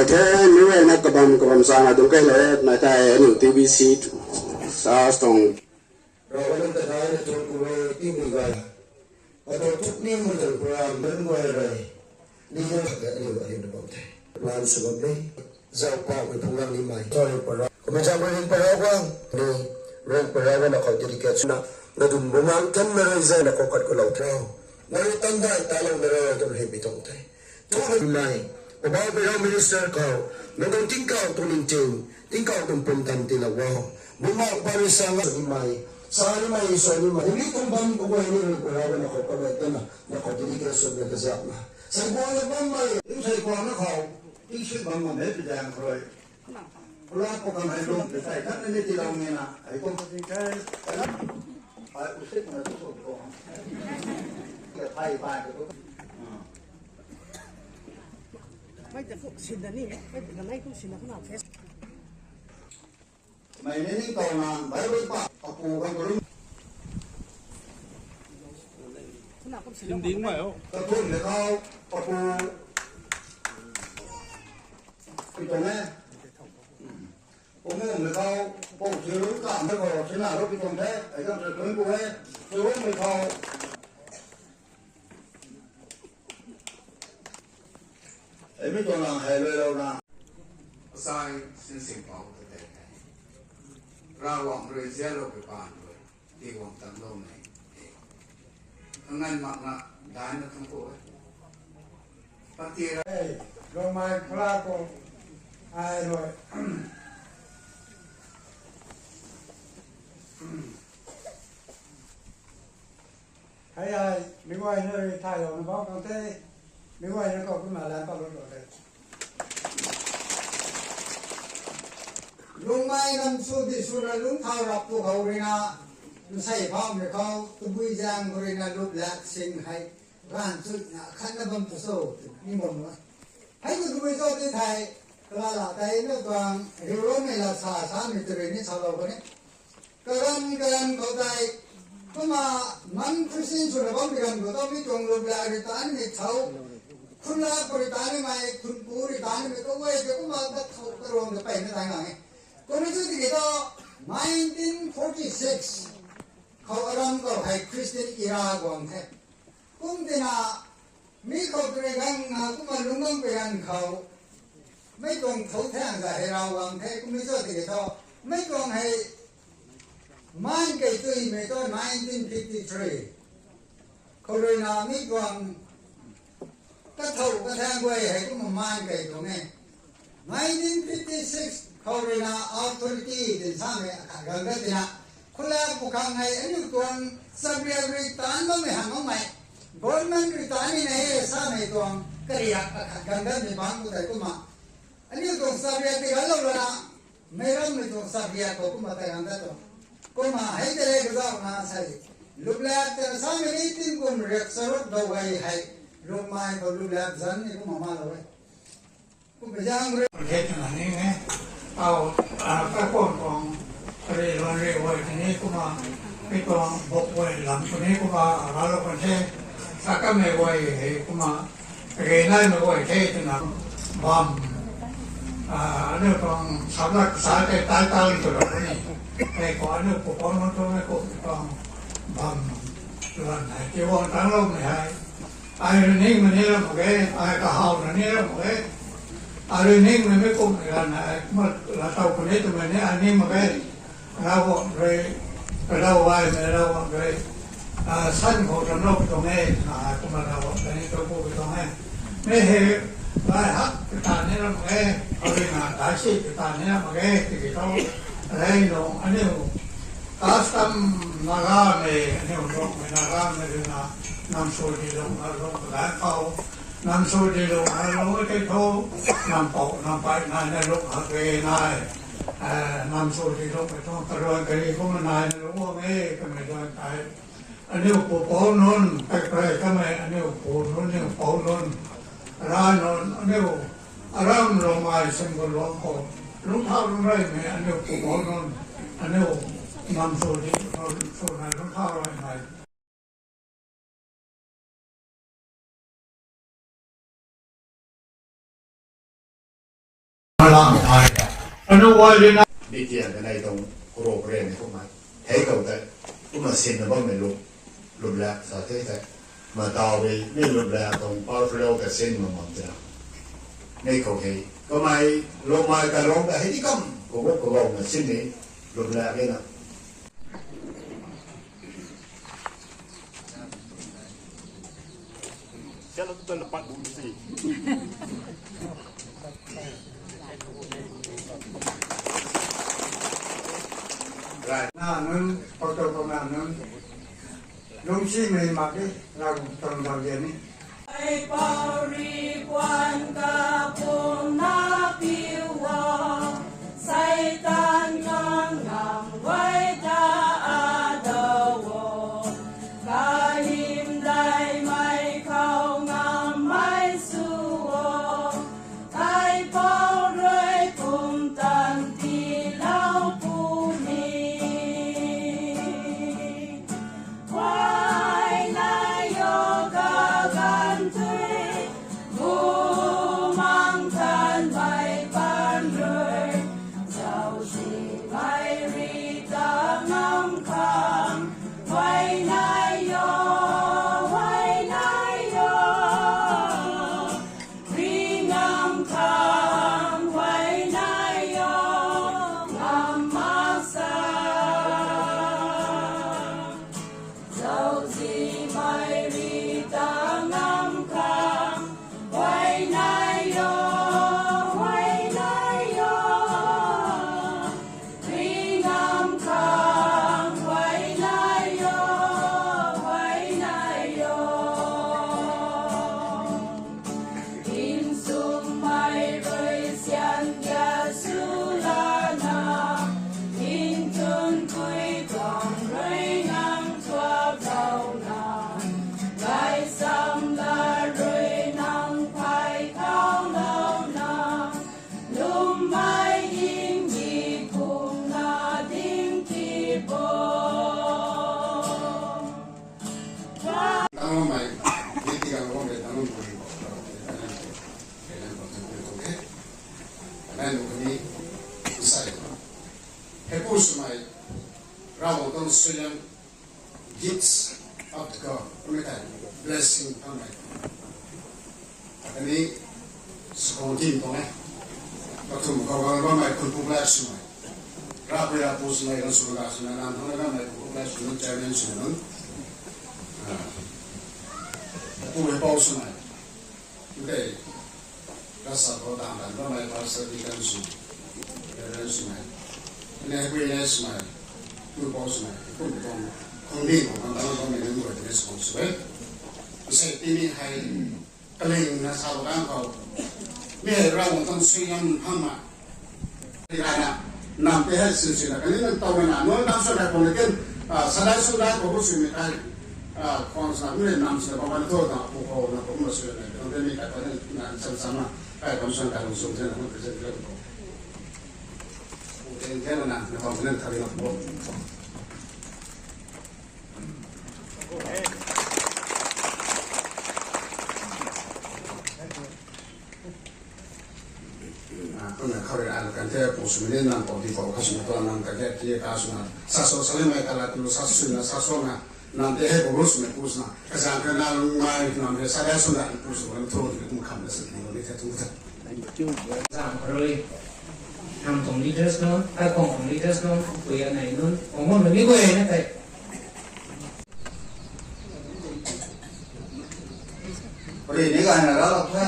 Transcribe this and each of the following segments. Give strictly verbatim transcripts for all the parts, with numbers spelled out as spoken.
The, mi e na kabam kabam sang adung kai le, na thei aniu T B C, sa stong. Rawa nang ta dai na tuang ku e, tiu ni gay. Ado tuk ni mun tang program man guay rai. Ni na ka aniu aniu na bam the. Ram su bam ni. Zau pa ku phung lang ni mai. Sorry, para. Kami zau pa ring para guang. Ni ring para guang na khou dedicate na. Na dun bu ngang kan na rai zai na khou kat ku lau the. Na ri tan dai ta lau na rai tum hei bi tong the. Thu na nai, Poubauhmei rau minister khou, nang tuang tingkauh tuang ningting, tingkauh tuang pumtan tiilou o. Bumaengh Pari sa nga ni mei, sa ni mei, sa ni mei. Ni tuang bam kaguay ni rui kura na khou kaguay tana, na khou tini kira sut na kazak na. Sai guang na bam mei, ni sai guang na khou, tingsit bam bam hei pi dang khou rui. Kula ko kam hei lung, sai kan na ni tiilou ni na, hei kum. Ai, usit na tu so ko. Ai, ai, ko. Mei ta kum sin da ni, mei ta kanei kum sin da kuna face. Mei ni ni tau na, Bible pa, apu kan ko lung. Sin ding mai o. Ka thun le khou, apu. Pi tong e. Pu mung le khou, pu thiu lung kam le khou, sina lou pi tong the, ai kan se thun ku e. Thiu lung le khou. Ei mi tuang lang hei luailou na. Asai sin sing pau ta tei hei. Ravguangc rui zialou pui paan rui. Ti guang tan lou nei. Kangan mak na, dai na thang ko e. Pati ra. Ei, lou mai pla ko. Ai rui. Hei ai, mi guay na rui thay lou na bam kang the, mi guay na khou kumna lan pa lou lou the. Lungmei nam su di su na lung thau rap tu khou rui na, nsei pham rui khou, tabui zang khou rui na lup lak sing hei, ran chui na khan na bam tu so, ni bam na. Hei tu tabui cho ti thei, kala la tei na tuang, riu lou mei la sa, sa mei tu rui ni sa lou ko ni. Kagan, kagan khou tei, kumna, man Christian swna bam pi ganv khou tei mi tuang lup lak rui tan ni thau, khunlak khou rui tan ni mei, khunpu rui tan ni mei, kaguay tei kumna tat thau karuang ta peyna tan ngang e. Kum ni chu tiki thu, nineteen forty-six khou aram khou hei Christian era guang the. Kum tina, mi khou tu rui ganv na kumna lungc bam pi ganv khou, mei tuang thou thang za hei rau guang the, kum ni cho tiki thu, mei tuang hei, man kei tui mei tu nineteen fifty-three khou rui na mi tuang, kathou kathang guay hei kumna man kei tuang e. Nineteen fifty-six khou rui na authority din sa mei akhat gang dat tina, khulak pu khang hei aniu tuang chabriak rui tan bammei hang bammei, government rui tan ni na e sa mei tuang kariak akhat gang datmei bangc khou tei kumna, aniu tuang chabriak ti ganlou lana, meic rammei tuang chabriak khou kumna tei gang dat tuang. Kumna hei tei le kazauh na sei, lup lak tei na sa mei ni tingkum riak charuk dou gay hei, Lungmei khou lup lak zanc ni kumna malou e. Kum pei zang rui. Pun the twna ni e. Au, a, kakhwan tuang, rui luan rui guay tini kumna, mi tuang bok guay lam tini kumna, a, ralou kan the. Sa kanmei guay hei kumna, rui naimei guay the twna, bam, a, aniu tuang samlak sa tei tai tali twlou ni. Hei khou aniu pu pau nunc tu mei kum tuang, bam, luan hei, ti guang tangcloumei hei. Ai rui ningmei ni ram mak ge, ai kahawna ni ram mak ge. Ai rui ningmei mi kumhmei ganv ai, kumna latow puni twmei ni ai ning mak ge. Ravguangc rui, kadau gaymei Ravguangc rui, a, san khou ramlou tuang e, na, kumna Ravguangc rui ni tu ku tuang e. Mi hei, gay hak kata ni ram mak ge, arui na daic si kata ni ram mak ge, tiki thu, rey nung, aniu, custom Nagamei, aniu Ruangmei Nagamei rui na, nam sw di lung, na lung, gay khou, nam sw di lung, na lung, tei thu, nam pou, nam pei, nai, na lung, hak e nai. Eh, nam sw di lung, tei thu, karuan kari kumna nai, na lung, guang e, kamei duan tei. Aniu pu pou nunc, kaipei kamei, aniu pu nunc, aniu pou nunc, ra nunc, aniu, aram Lungmei Singkuluang khou, lungcthau lungc reymei, aniu pu pou nunc, aniu nam sw di, sw na lungcthau reymei. Malam ai ta. Anu wai rina. Bitian kanei tuang kuro kren ni kumna. Hei kou tei. Kumna sinna bammei lum. Lum lak sa the tei. Matau rui ni lum lak tuang power flow ta sin mamam tina. Nei kou hei. Kamei lum mai ka lum ta hei di kam. Kou kou kou na sin ni. Lum lak e na. Right. Na nunc, photo photo na nunc. Lungsimei mak e, Ravguangc tuang zauzian ni. Ai pau rui puan kapumna piu o, Seitaan nang ngam guay ta adau o, kahymdaihmei khou ngammei sw o, ai pau rui pumtan tiilou puni. Huayney o kaganv tui, Bumaengh Nthanmei paan rui, zauczihmei rui ta ngam khang, huayney o, huayney o. Ringam khang huayney o, ngam mak sa. Zauczihmei rui ta ngam khang huayney o, huayney o. Ringam khang huayney o, huayney o. Insumei rui sian tia swlana, ningtun kui tuang rui nang chuaklouna, gaysam la rui nang phey khaulouna, lummei ding ki phungna ding ki bo. Tangloumei, diti kang loumei, tangloumei, hei pu swmei, Ravguangc tuang suaihiam, gifts of God, kumna tei blessing tangmei. Khatni, sukong tim tuang e. Kathumh khou gang bammei khunpuk lak swmei. Ravpui ravpu swmei, gansw ga swna nam thangna bammei khunpuk lak swna chairman swna nunc. Pu hei pou swmei. Tei, rasa khou dang dan bammei pastor, deacon swmei. Reverend swmei. Nai pui nai swmei. Pu pou swmei. Kum tuang, khongding khou dang dan bammei nunc guay tei sukong sw e. Sei timi hei, kalingna sa bam khou, mi hei Ravguangc tuang suaihiam phang ma. Rana, nam tei hei sinsina, kaniw nang taw na, nunc nang suan hei pwm na ken, sadai sundai khou bu swmei kai, khwan swna, mi hei nam swna bam na thu ta, pu khou na kumna suan na, nang tei mi kai pwm na, na cham cham na, kai bam suan kai lung sung zena, nang tei zena khou. Pu tei zena na, na bam na thari na pu. Kumna khou rui ai kan the pu swmei ni nang pou di pou kha swmei tuang nang kan the ki ka swna sa so salimei kala tu sa swna sa so na nang tei hei pou ru swmei pu swna kazang kha nang mai nam hei sa da swna pu swmei thu di kum kham na sa di ni the tu the. Zang kha rui nam tuang leaders nunc, ai kong tuang leaders nunc, pui anei nunc, kong nunc ni guay na tei. Pari ni gay na ralou the.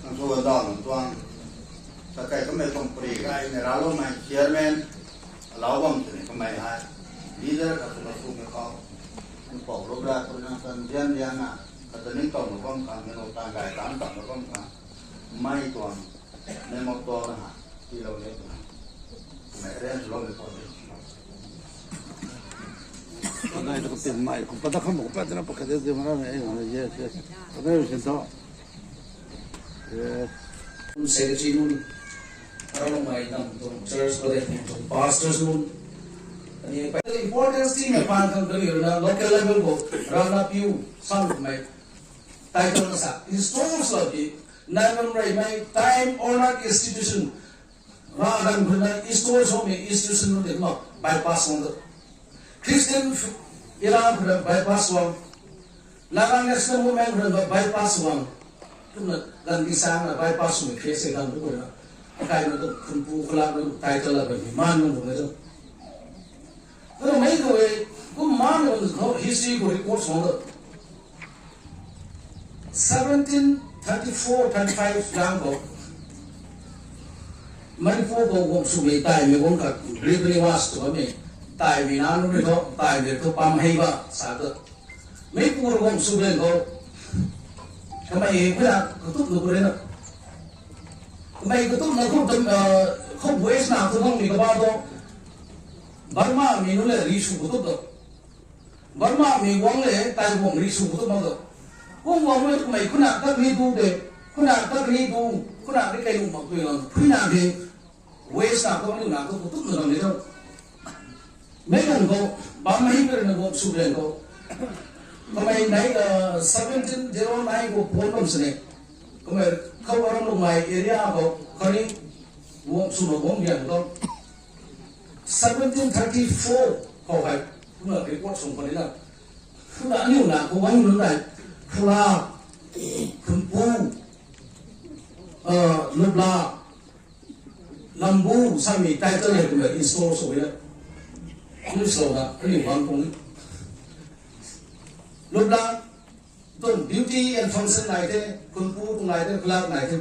Nang thu adau nang tuang. Sa kai kamei tuang pari gay na raloumei chairman. Alau bam tini kamei hei. Leader khat twna thumei khou. Nang pou rubra pari nang tan zian zian na. Khat ta ning taw na bam khang, nang lou tan gay tan tam na bam khang. Mei tuang. Mei mak tuang na ha. Tiilou ni tuang. Mei ren lou ni tuang ni. Nai tu kapin mai, kum pata kham kum pata na pakhat de mana na, eh, yes, yes. Pata na sin to. Yes. Secretary nunc, aramei nam tuang church khou de tuang pastors nunc. Ani importance ti mei pan khang kari na local level khou rana piu sam mei title na sa install sa ki Nai bam rei mei time honored institution. Rav ganv khou na install swmei institution nu de ma bypass wang do. Christian era khou na bypass wang. Naga National Movement khou na bypass wang. Tumna ganv di sang na bypass swmei phase e ganv khou na. Akai na tu khunpu khalak na title la bam ni man na bam na tu. Tumei khou e, kum man na bam history khou record swang do. Seventeen thirty-four thirty-five lang khou Manipur khou guang swmei taimei guang khat Gregory Vaz twmei taimei na nu ni tho, taimei tho pam hei ba sa ta. Meipu guang swmei khou kamei hei khuya katup nu kure na. Kamei katup na khou tam, khou west na khou guang ni kaba tho. Burma mi nu le ri sw katup tho. Burma mi guang le tai guang ri sw katup bam tho. Kum guang le kamei khuna tat ri du de, khuna tat ri du, khuna ri kai lu mak tui lang, khuna de west na khou, aniu na khou katup na bam ni tho. Mei ganv khou, bam hei kare na guang swmei khou. Kamei nai, seventeen zero nine khou phone bam sini. Kamei khou aram lu mai area khou, kari guang swna guang biang khou. Seventeen thirty-four khou hei, kumna record sung puni na. Kumna aniu na khou guang lu nai, Khula, Khunpu, Lupla, Lambu samei title hei kumna install sw e na. Aniu slow na, aniu guang tung ni. Lupla, tuang duty and function nai the, Khunpu tuang nai the, Khulak nai the.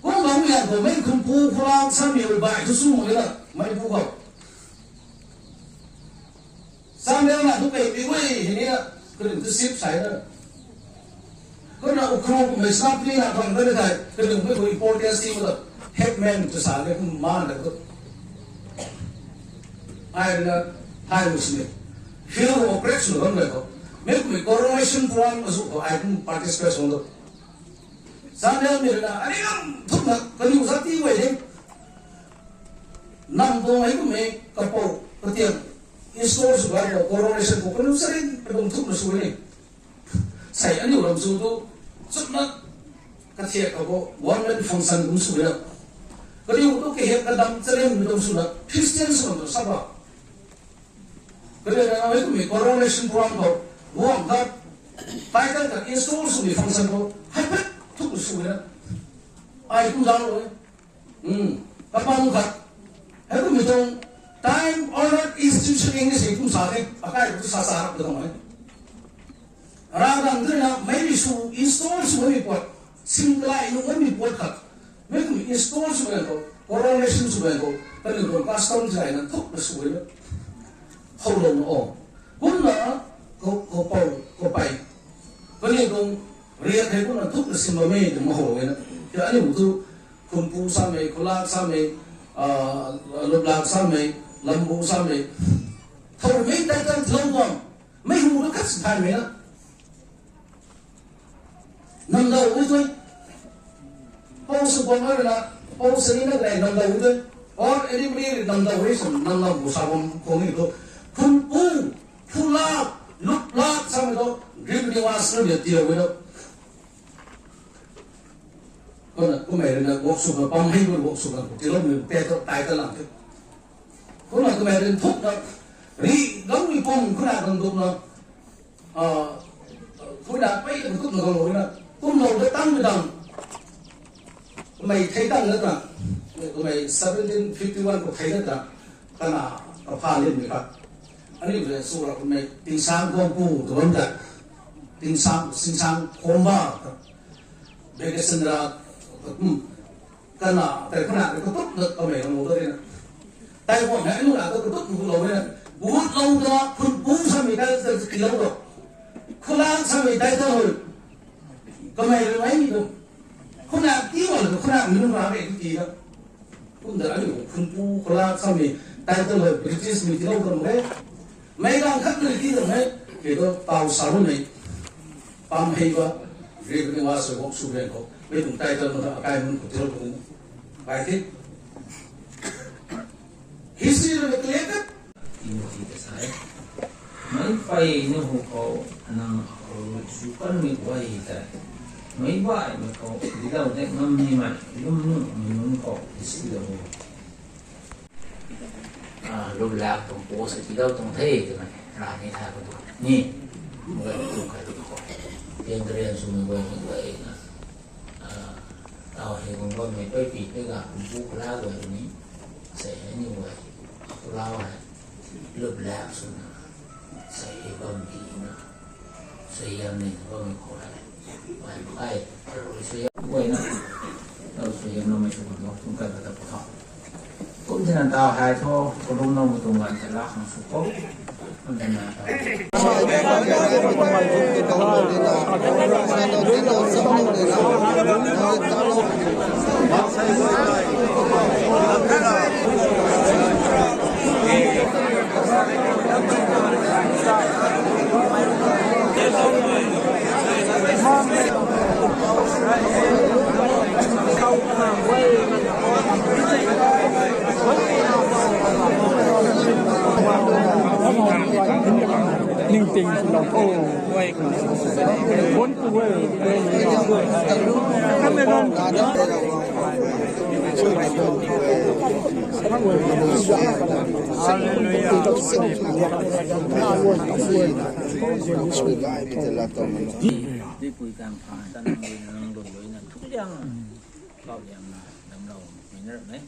Kum bam liang khou mei Khunpu, Khulak samei bai thu sw mak e na, meipu khou. Channel na tu pei pei e, hei ni na, kaniw tu sip sai na. Kumna Ukhrul kummei Snapdeep na khang ta ni thei, kaniw mei khou importance ti mak ta, headman tu sa ni kum man ta tu. Ai na, thai lu sini. Field operation lu bam le khou. Mei kummei coronation program azu khou ai kum participate sw tu. Channel mi na, ani lam thuk na, kaniw sa ti e de. Nam tuang hei kummei kapou, katiang, install sw bai khou, coronation khou, kaniw sa rin, kadung thuk na sw ni. Sei aniu lam sw tu, chutna, kathiak khou, government function kum sw na. Kaniw tu kahek kadam chalim mi tuang sw na, Christian sw na sa ba. Kaniw na hei kummei coronation program khou, guang khat, title khat install swmei function khou, hei pet thuk sw na. Ai kum zang lo e. Kapang khat. Hei kummei tuang time honored institution English hei kum sa the, akai tu sa sa rap ta tuang e. Rav ganv tu na, mei mi sw install sw mei puat, sim kalai nu mei mi puat khat. Mei kummei install sw ganv khou, coronation sw ganv khou, kaniw tuang custom zai na thuk na sw e na. Howlou na o. Kumna, khou, khou pou, khou pei. Kaniw tuang riak hei kumna thuk na sim bammei tu ma how e na. Kha aniu tu, Khunpu samei, Khulak samei, Luplak samei, Lambu samei. Thoumei title lou bam. Mei hu na khat si thaymei na. Namdau e tui. Pou sw bam na, pou sini na rei namdau e tui. Or anybody namdau e sw, namdau bu sa bam khou ni tu. Khunpu, Khulak, Luplak samei tu, Gregory Vaz na bia tiilou e tu. Kumna, kummei rui na workshop na, pam hei bu workshop na, tiiloumei pe tu, tai ta lang the. Kumna kummei rui thuk na, ri, gammei pum, khuna kang duk na, khuna pei na thuk na kang lou na, kumlou ta tangmei tang, kummei thei tang na ta, kummei seventeen fifty one khou thei na ta, kana, kapha linmei khat. Aniu le sw ra kummei, Tingsang Khompu tu bam ta, Tingsang, Singsang Khomba ta, vacation ra, kana, tei khana, tei katup na kamei kang lou ta ri na. Tei khou na, aniu na ta katup na lou na. Gutlou ta, Khunpu samei title tiilou tu. Khulak samei title hui. Kamei rui mei ni tu. Khuna ti wan tu, khuna mi nung ra mei tu ti na. Kumna aniu Khunpu, Khulak samei title hui British mi tiilou ta mak e. Meic gang khat na ti ta mak e. Kei tu taw sa bammei. Pam hei ba, Gregory Vaz rui workshop ganv khou. Mei tuang title na akai mun khou tiilou ta mak e. Bai the. History rui clear cut. Timothy ta sa e. Meic pei na hu khou, nang akhou rui sw kanmei guay tei. Meic baihmei khou, didau de ngam nimei, lum nuhmei nunc khou, isi lou. Ah, lum lak tuang post sa kidau tuang the, twna, rani thay khou tu. Ni, mei tu kai tu khou. Tian tarian swmei guay ni guay na. Ah, tau hei guang bammei pei pi pei ga, kum pu kala guay ni. Sei hei ni guay. Kala hei. Lum lak swna. Sei hei bam ki na. Suaihiam ni bam khou hei. Ai, ai, suaihiam guay na. Tau suaihiam na mei sw khang tu, kum kai ta ta pa khou. Kum tina tau hei thu, kalum na mei tuang ganv ta la khang sw khou. Kum tina tau. Ning ting si lou tho. Bun tu e. Hallelujah. Dipui kang phaan ta nang rui na nang lung rui na thu liang, kau liang na damlou mei na ramei.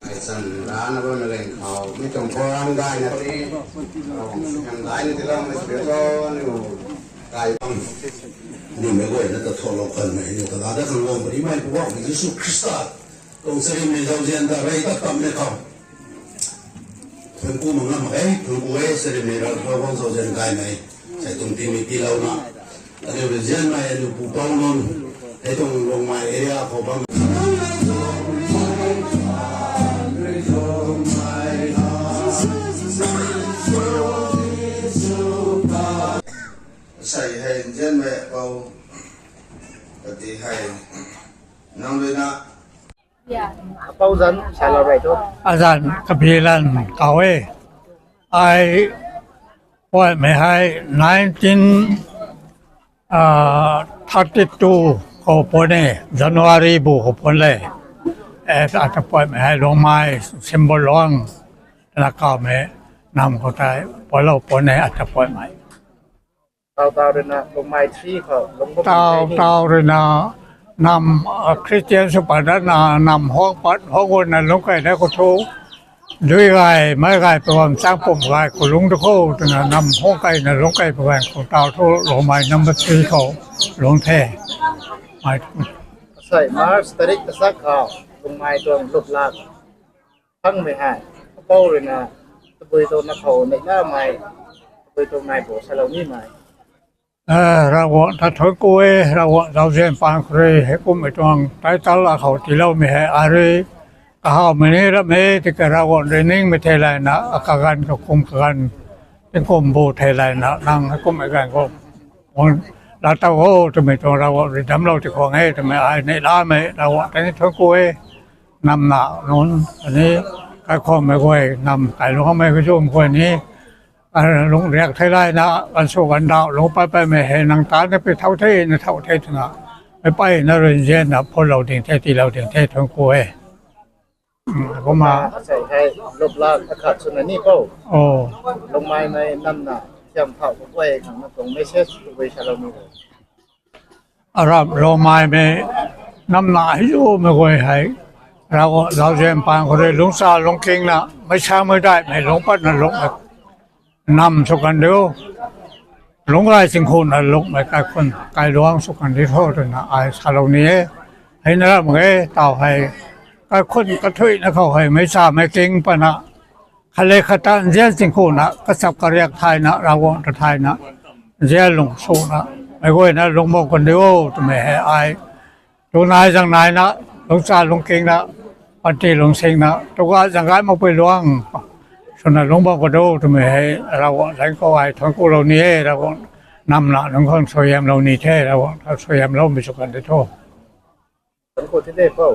Ai chan rana bammei leng khou, mi tuang program gayna ti, program gayna tiloumei sw cho, aniu kai bam. Aniu mei guayna ta tholou kanmei, aniu ta lada khang guang puni mei Poubauhmei Jisu Khrista tuang charynmei zauzian ta rey tat tammei khou. Thuanc ku mak ngam mak e, thuanc ku e, charynmei Ravguangc zauzian gaymei, sei tuang tingmei tiilouna. Aniu rui nzianmei, aniu pupouc nunc, hei tuang Lungmei area khou bam. Sei hei nzianmei pou, kati hei, nang rui na, Apou zanc salou rey thu. Azanc Kabilan kau e. Ai puaymei hei nineteen thirty two khou puan e, January bu khou puan le. E, ata puaymei hei Lungmei Simbaluang twna kawmei nam khou tei puanclou puan e ata puaymei. Tau tau rui na Lungmei three khou lungc bam tau tei ni. Tau rui na nam, ah, Christian sw pat na nam huang pat huang guayna lungc keyna khou thu, dui gay, meic gay, pabam chang pum gay khou lungc tu khou twna nam huang keyna lungc key pa ganv khou tau thu Lungmei number three khou lungc the. Mei, sei March tarik kasak khou Lungmei tuang luplak thangmei hei, apou rui na, tabui tuang na khou neihlamei, tabui tuang nai bo salou nimei. Eh, Ravguangc ta thuanc ku e, Ravguangc zauzian paan khou rui, heikumhmei tuang title akhou tiiloumei hei, arui, kahawmei ni rammei, tiki Ravguangc rui ningmei theilayna, akaganv kakum kaganv, tingkum bu theilayna, nang heikumhmei ganv khou, guang, laa tow o, twmei tuang Ravguangc rui damclou ti khwang e, twmei ai neihlamei, Ravguangc ta ni thuanc ku e, namna nunc, ani, kaikhwangmei guay, nam kailuangmei kazum guay ni, a, lungh riak theilayna, gansw gandauh, lungh pat patmei hei, nang ta na pi thau the, na thau the twna, meic peyna rui nzianna, phutlou ding the, tiilou ding the, thuanc ku e. Kumna, sei hei, luplak akhat swna ni pou. O. Lungmeimei namna, thiam thau guay khang na tuang message tabui salou ni. Aram Lungmeimei namna hei zumei guay hei, Ravguangc zauzian paan khou rui lungcsa lungkingna, meic samei daihmei lungc patna lungcmei nam sw kan diu. Lungc gay chingkhuna lungcmei kaikhun kailuang sw kan di tho twna ai salou ni e. Hei na ram e, tau hei, kaikhun kathuina khou hei meic samei king patna, khat le khat ta nzian chingkhuna, kachap kariak thayna, Ravguangc ta thayna, nzian lung swna, meic guayna lungc bam kan diu o, twmei hei ai, tu nai zang naina, lungcsa lungkingna, panty lungsingna, tu ga zang gay makpui luang, swna lungc bam kan diu, twmei hei Ravguangc zaeng khou ai thuanc kulou ni e, Ravguangc namna nunc khang suaihiamlou ni the, Ravguangc ta suaihiamloumei sw kan di tho. Thuanc ku the de pou.